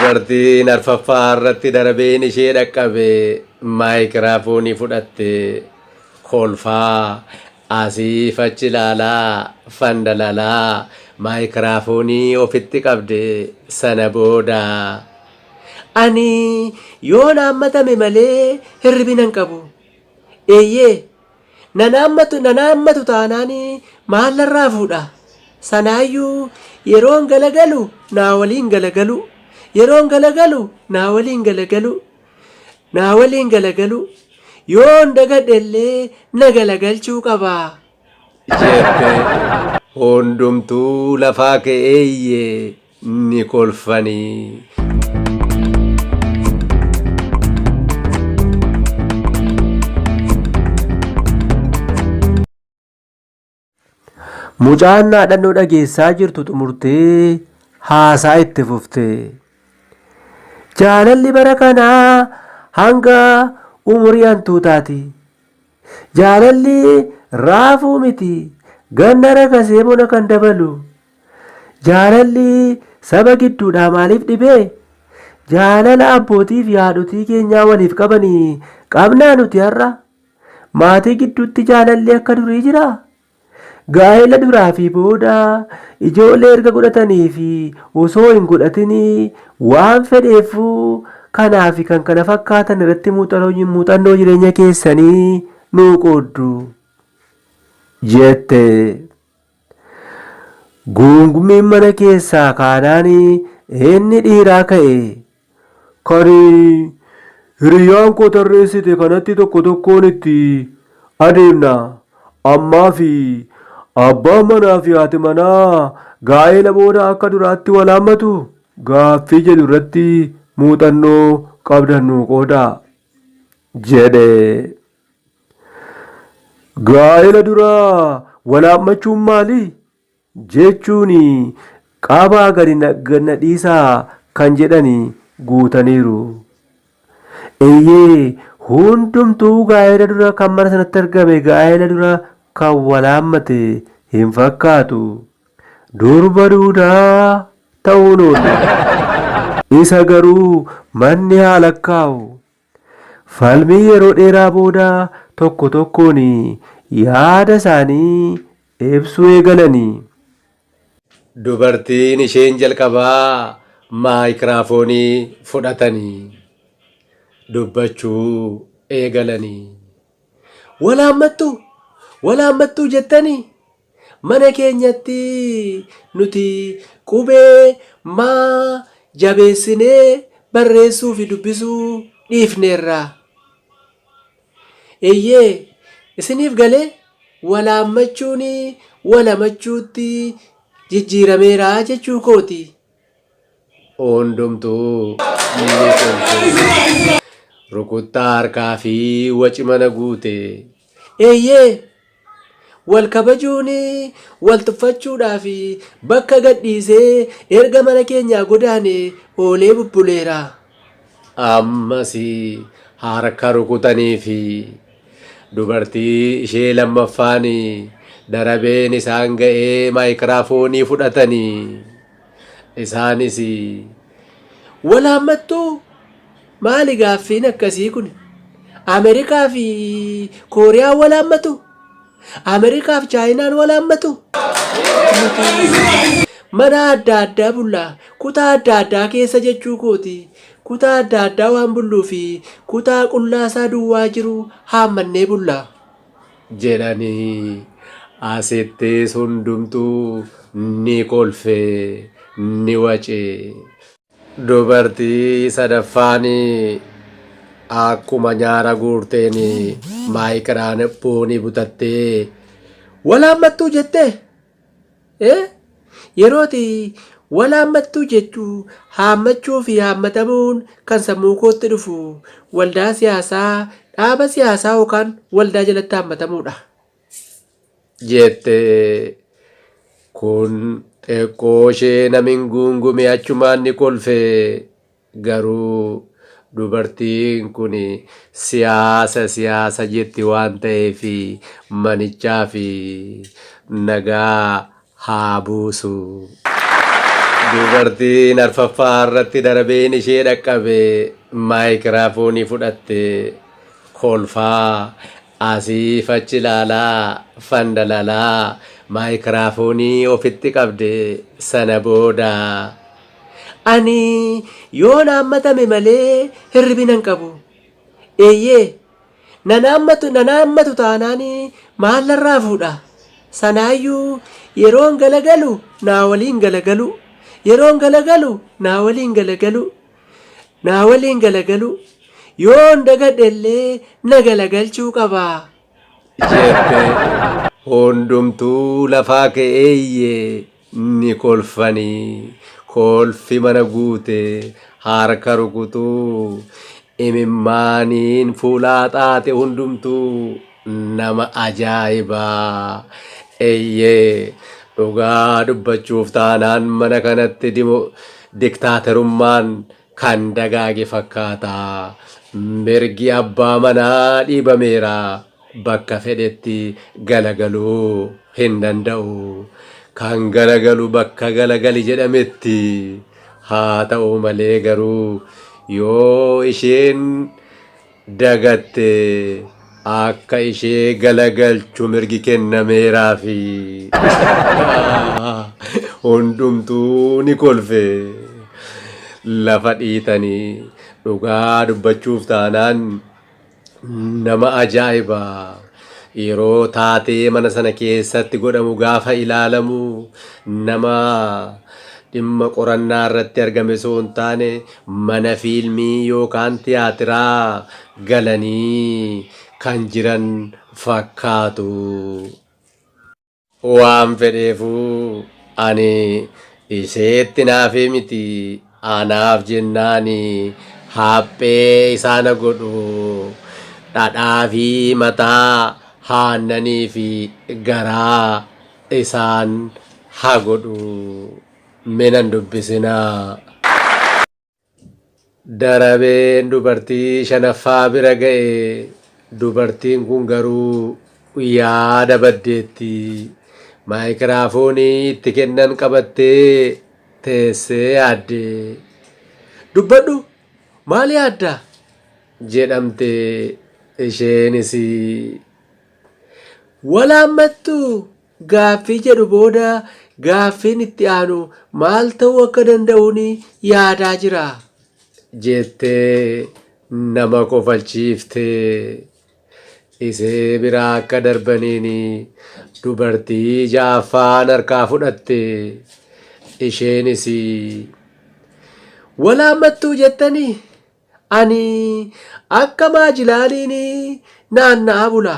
Dubartiin arfaffaa irratti darabeen ishee dhaqqabe maayikiraafoonii fudhatte kolfaa asiif achi ilaalaa fandalalaa maayikiraafoonii ofitti qabde sana booda ani yoon haammatame malee hirribina hin qabu. Eeyyee Nan haammatu nan haammatu taanaan maal narraa fuudha? Sanaayyuu yeroon galagalu naa waliin galagaluu. Yeroon galagalu naa waliin galagaluu. Naa waliin galagaluu. Yoon dagadhe illee na galagalchuu qaba. Jette hundumtuu lafaa ka'ee iyye ni kolfanii. Mucaan dhaadhannoo dhageessaa jirtu xumurtee haasaa itti fufte. Jaalalli bara kanaa hanga umurii hantuutaati. Jaalalli raafuu miti ganna rakasee bona kan dabalu. Jaalalli saba gidduudhaa maaliif dhibee? Jaalala abbootii fi haadhotii keenyaa waliif qabanii qabnaa nuti har'a? Maatii gidduutti jaalalli akka durii jiraa? Gaa'ela duraa fi booda ijoollee erga godhatanii fi osoo hin godhatin waan fedheefuu kanaa fi kan kana fakkaatan irratti muuxannoo jireenya keessanii nuu qooddu jette. Guungummiin mana keessaa kaanaan inni dhiiraa ka'e. Kan hiriyyaan koo tarreessite kanatti tokko tokkoon itti adeemna. Ammaa fi abbaan manaa fi haati manaa gaa'ela booda akka duraatti wal haammatu? Gaaffii jedhu irratti muuxannoo qabdan nuu qoodaa. Jedhe. Gaa'ela dura wal haammachuun maali? Jechuun qabaa gadi na dhiisaa kan jedhani guutaniiru. Eeyyee hundumtuu gaa'ela dura kan mana sanatti argame gaa'ela dura kan wal haammate hin fakkaatu. Durba duudaa ta'uun oolu. Isa garuu manni haa lakkaa'u. Falmii yeroo dheeraa booda tokko tokkoon yaada isaanii ibsuu eegalani. Dubartiin isheen jalqabaa maayikiraafoonii fudhatanii dubbachuu eegalani. Wal haammattuu? Wal haammattuu jettanii? Mana keenyatti nuti qubee maa jabeessinee barreessuu fi dubbisuu dhiifneerra. Eeyyee, isiniif galee? Wal haammachuun wal hamachuutti jijjiirameera jechuu kooti. Hundumtuu ni kolfe. Rukuttaa harkaa fi waci mana guute. Eeyyee, wal kabajuun wal tuffachuudhaaf bakka gadhiisee erga mana keenyaa godaane oolee bubbuleera. Ammas harka rukutaniifi. Dubartii ishee lammaffaan darabeen isaan ga'ee maayikiraafoonii fudhatanii. Isaanis wal haammattuu? Maali gaaffiin akkasii kun? Ameerikaa fi Kooriyaan wal haammatu? Ameerikaa fi Chaayinaan wal haammatu? Nuti mana adda addaa bulla. Kutaa adda addaa keessa jechuu kooti. Kutaa adda addaa waan bulluuf kutaa qullaasaa duwwaa jiru haammannee bulla. Jedhanii asittis hundumtuu ni kolfe, ni wace. Dubartii sadaffaan akkuma nyaara guurteen maayikiraanfoonii butattee wal haammattuu jettee? Ee? Yerooti wal haammattuu jettu haammachuu fi haammatamuun kan sammuu kootti dhufu waldaa siyaasaa, dhaaba siyaasaa yookaan waldaa jalatti haammatamuudha. Jette. Kun xiqqoo ishee namin guungume achumaan ni kolfe. Garuu dubartiin kun siyaasa siyaasa jetti waan ta'eef manichaa fi nagaa haa buusu Dubartiin arfaffaa irratti darabeen ishee dhaqqabe maayikiraafoonii fudhatte kolfaa asiif achi ilaalaa fandalalaa maayikiraafoonii ofitti qabde sana booda. Ani yoon haammatame malee hirribina hin qabu. Eeyyee nan haammatu nan haammatu taanaan maal narraa fuudha? Sanaayyuu yeroon galagalu naa waliin galagalu. Yeroon galagalu naa waliin galagalu. Naa waliin galagalu. Yoon dagadhe illee na galagalchuu qaba. Jette. Hundumtuu lafaa ka'ee iyye ni kolfani. Kolfi mana guute. Harka rukutuu. Imimmaaniin fuula haxaate hundumtuu. Nama ajaa'iba! Eeyyee, dhugaa dubbachuuf taanaan mana kanatti diktaaterummaan kan dagaage fakkaata. Mirgi abbaa manaa dhiibameera. Bakka fedhetti galagaluu hin danda'u. Kan galagalu bakka galagali jedhametti. Haa ta'u malee garuu yoo isheen dagatte akka ishee galagalchu mirgi kennameeraafi. Hundumtuu ni kolfe. Lafa dhiitanii dhugaa dubbachuuf taanaan nama ajaa'iba. Yeroo taatee mana sana keessatti godhamu gaafa ilaalamu nama dhimma qorannaa irratti argame osoo hin taane mana fiilmii yookaan tiyaatiraa galanii kan jiran fakkaatu. Waan fedheefuu ani isheetti naafee miti anaaf jennaani haphee isaa na godhu dhadhaa fi mataa haannanii fi garaa isaan haa godhu. Mee nan dubbisinaa. Darabeen dubartii shanaffaa bira ga'e. Dubartiin kun garuu yaada baddeetti. Maayikiraafoonii itti kennan qabattee teessee yaadde. Dubbadhu! Maal yaadda? jedhamte isheenis. Walaammattuu! Gaaffii jedhu booda gaaffiin itti aanu maal ta'uu akka danda'uun yaadaa jira. Jettee nama kofalchiifte. Isee biraa akka darbaniin dubartii ja'affaan harkaa fudhatte. Isheenis Walaammattuu jettanii? Ani akka maajilaaniin naanna'aa bula.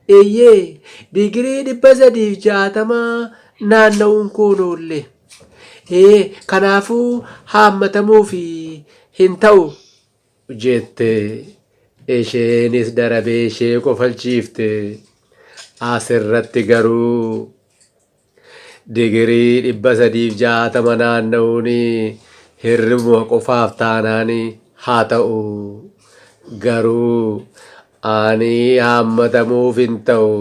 Eeyyee, digirii 360 naanna'uun koo hin oolle. Ee, kanaafuu haammatamuuf hin ta'u. Jette. Isheenis darabee ishee kofalchiifte. Asirratti garuu digirii 360 naanna'uun hirribuma qofaaf taanaan haa ta'u. Garuu ani haammatamuuf hin ta'u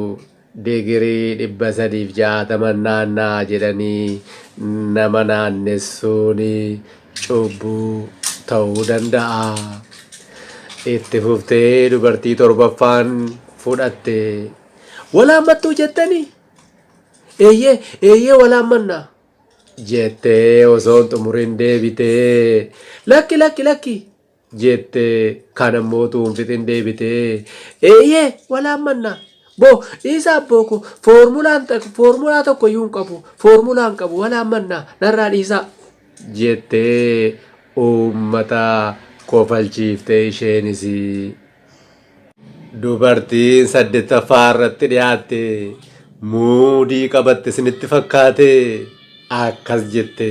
digirii 360 naanna'a jedhanii nama naannessuun cubbuu ta'uu danda'a. Itti fuftee dubartii torbaffaan fudhatte. Wal haammattuu jettanii? Eeyyee, eeyyee wal haammanna. Jettee osoo hin xumurin deebitee. Lakki, lakki, lakki. Jettee kan ammoo utuu hin fixin deebitee. Eeyyee wal haammanna. Boo dhiisaa abboo koo foormulaan foormulaa tokko iyyuu hin qabu foormulaa hin qabu wal haammanna narraa dhiisaa. Jettee uummata kofalchiifte isheenis. Dubartiin saddettaffaa irratti dhiyaatte muudii qabatte isinitti fakkaate akkas jette.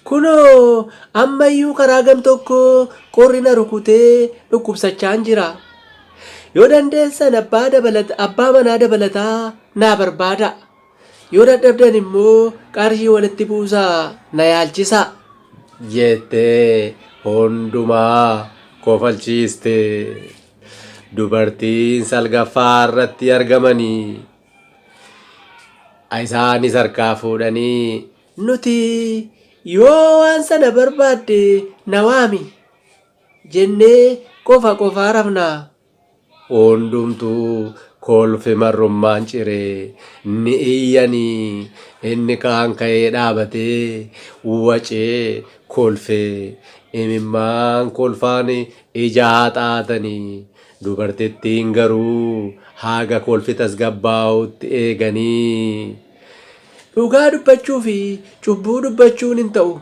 Kunoo ammayyuu karaa gam tokko qorri na rukutee dhukkubsachaan jira. Yoo dandeessan abbaa dabalata abbaa manaa dabalataa naa barbaadaa. Yoo dadhabdan immoo qarshii walitti buusaa na yaalchisaa. Jettee hundumaa kofalchiiste. Dubartiin salgaffaa irratti argamanii isaanis harkaa fuudhanii Nuti yoo waan sana barbaadde na waami jennee qofa qofaa rafna. Hundumtuu kolfi marrummaan cire. Ni iyyanii. Inni kaan ka'ee dhaabatee wacee kolfe. Imimmaan kolfaan ija haxaa'atanii. Dubartittiin garuu haga kolfi tasgabbaa'utti eeganii. Dhugaa dubbachuu fi cubbuu dubbachuun hin ta'u.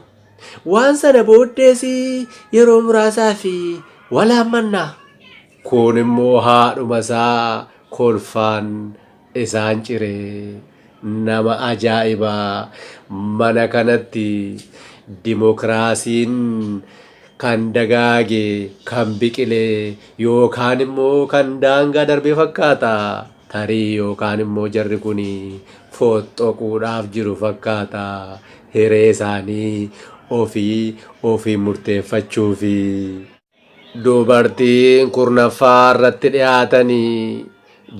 Waan sana booddees yeroo muraasaaf wal haammanna. Kun immoo haadhuma isaa kolfaan isaan cire. Nama ajaa'ibaa! Mana kanatti dimokiraasiin kan dagaage, kan biqile yookaan immoo kan daangaa darbe fakkaata. Tarii yookaan immoo jarri kun foxxoquudhaaf jiru fakkaata. Hiree isaanii ofii ofiin murteeffachuufi. Dubartiin kurnaffaa irratti dhiyaatanii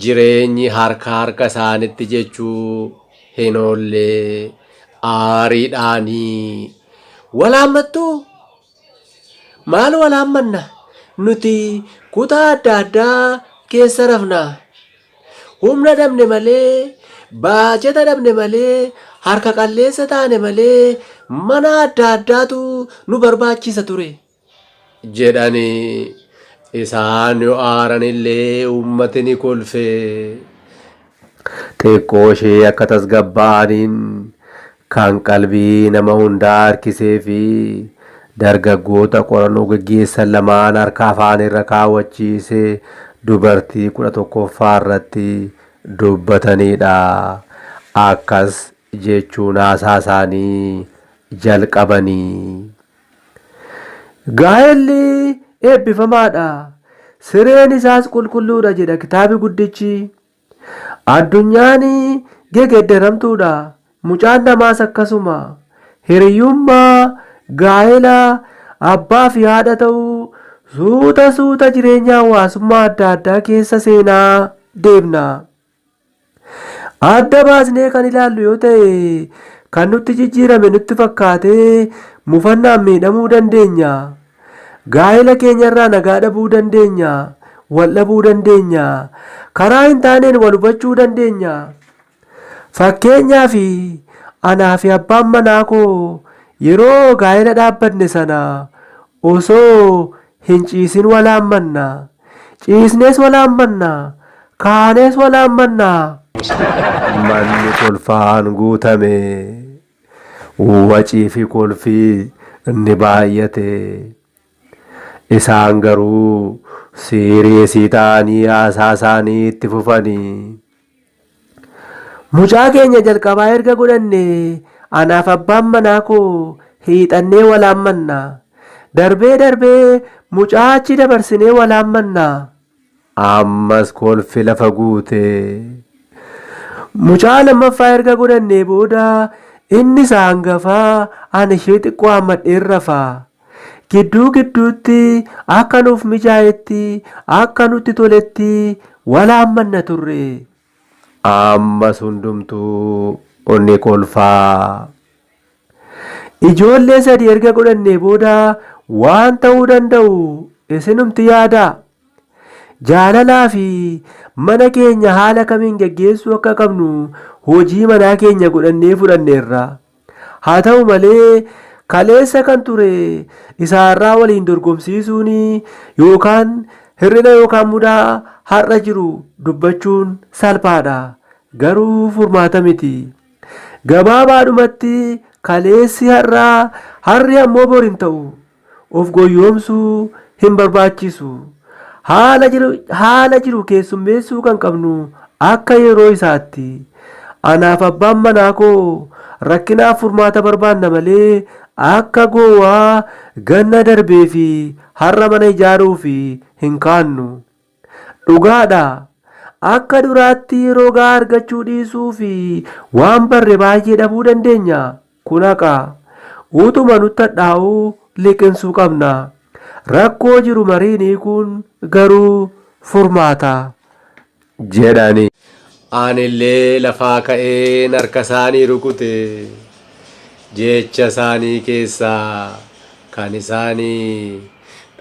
jireenyi harka harka isaanitti jechuu hin oolle aariidhaanii. Wal haammattuu? Maal wal haammanna? Nuti kutaa adda addaa keessa rafna. Humna dhabne malee, baajata dhabne malee, harka qalleessa taane malee mana adda addaatu nu barbaachisa ture. Jedhani. Isaan yoo aaran illee uummati ni kolfe. Xiqqoo ishee akka tasgabbaa'aniin kan qalbii nama hundaa harkisee fi dargaggoota qorannoo geggeessan lamaan harka afaan irra kaawwachiise dubartii 11ffaa irratti dubbataniidha. Akkas jechuun haasaa isaanii jalqabanii. Gaa'elli eebbifamaadha, sireen isaas qulqulluudha jedha kitaabi guddichi. Addunyaan gegeddaramtuudha, mucaan namaas akkasuma. Hiriyyummaa, gaa'ela, abbaa fi haadha ta'uu, suuta suuta jireenya hawaasummaa adda addaa keessa seenaa deemna. Adda baasnee kan ilaallu yoo ta'e kan nutti jijjiirame nutti fakkaatee mufannaan miidhamuu dandeenya. Gaa'ela keenyarraa nagaa dhabuu dandeenya. Wal dhabuu dandeenya. Karaa hin taaneen wal hubachuu dandeenya. Fakkeenyaaf anaa fi abbaan manaa koo yeroo gaa'ela dhaabbanne sana osoo hin ciisin wal haammanna. Ciisnees wal haammanna. Kaanees wal haammanna. Manni kolfaan guutame. Wacii fi kolfi ni baay'ate. Isaan garuu siiriyeesii ta'anii haasaa isaanii itti fufani. Mucaa keenya jalqabaa erga godhannee anaaf abbaan manaa koo hiixannee wal haammanna. Darbee darbee mucaa achi dabarsinee wal haammanna. Ammas kolfi lafa guute. Mucaa lammaffaa erga godhannee booda inni isa hangafaa ani ishee xiqqoo haammadheen rafa. Gidduu gidduutti akka nuuf mijaa'etti, akka nutti toletti wal haammanna turre. Ammas hundumtuu ni kolfaa. Ijoollee sadi erga godhannee booda waan ta'uu danda'u isinumti yaadaa. Jaalalaa fi mana keenya haala kamiin geggeessuu akka qabnu hojii manaa keenya godhannee fudhanneerra. Haa ta'u malee, kaleessa kan ture isa har'aa waliin dorgomsiisuun yookaan hir'ina yookaan mudaa har'a jiru dubbachuun salphaadha. Garuu furmaata miti. Gabaabaadhumatti kaleessi har'aa, har'i ammoo bor hin ta'u. Of goyyoomsuu hin barbaachisu. Haala jiru, haala jiru keessummeessuu kan qabnu akka yeroo isaatti. Anaaf abbaan manaa koo rakkinaaf furmaata barbaanna malee akka gowwaa ganna darbee fi har'a mana ijaaruuf hin kaannu. Dhugaadha, akka duraatti yeroo ga'aa argachuu dhiisuu fi waan barre baay'ee dhabuu dandeenya. Kun haqa. Utuma nutti hadhaa'uu liqimsuu qabna. Rakkoo jiru mariin hiikuun garuu furmaata. Jedhani. Anillee lafaa ka'een harka isaanii rukute. Jecha isaanii keessaa kan isaanii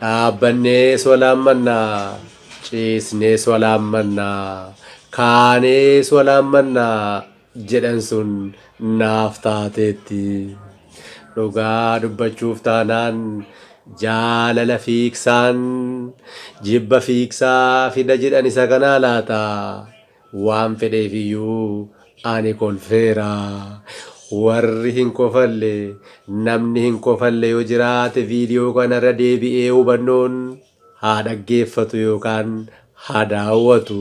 dhaabbannee wal haammannaa, ciisnees wal haammannaa, kaanees wal haammannaa jedhan sun naaf taateetti. Dhugaa dubbachuuf taanaan jaalala fiiksaan jibba fiiksaa fida jedhan isa kanaa laata? Waan fedheef iyyuu ani kolfeera. Warri hin kofalle, namni hin kofalle yoo jiraate viidiyoo kanarra deebi'ee hubannoon haa dhaggeeffatu yookaan haa daawwatu.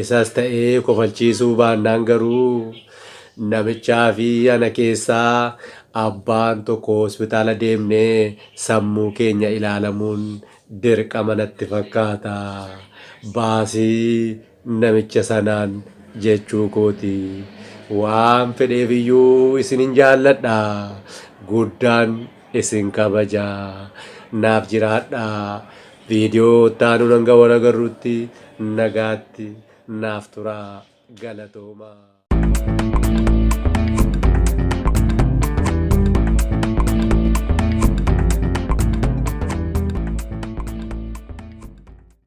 Isas ta'ee kofalchiisuu baannaan garuu namichaa fi ana keessaa abbaan tokko hospitaala deemnee sammuu keenya ilaalamuun dirqama natti fakkaata. Baasii namicha sanaan jechuu kooti. Waan fedheef iyyuu isinin jaalladha. Guddaan isin kabaja. Naaf jiraadha. Viidiyoo itti aanuun hanga wal agarrutti nagaatti naaf turaa. Galatoomaa.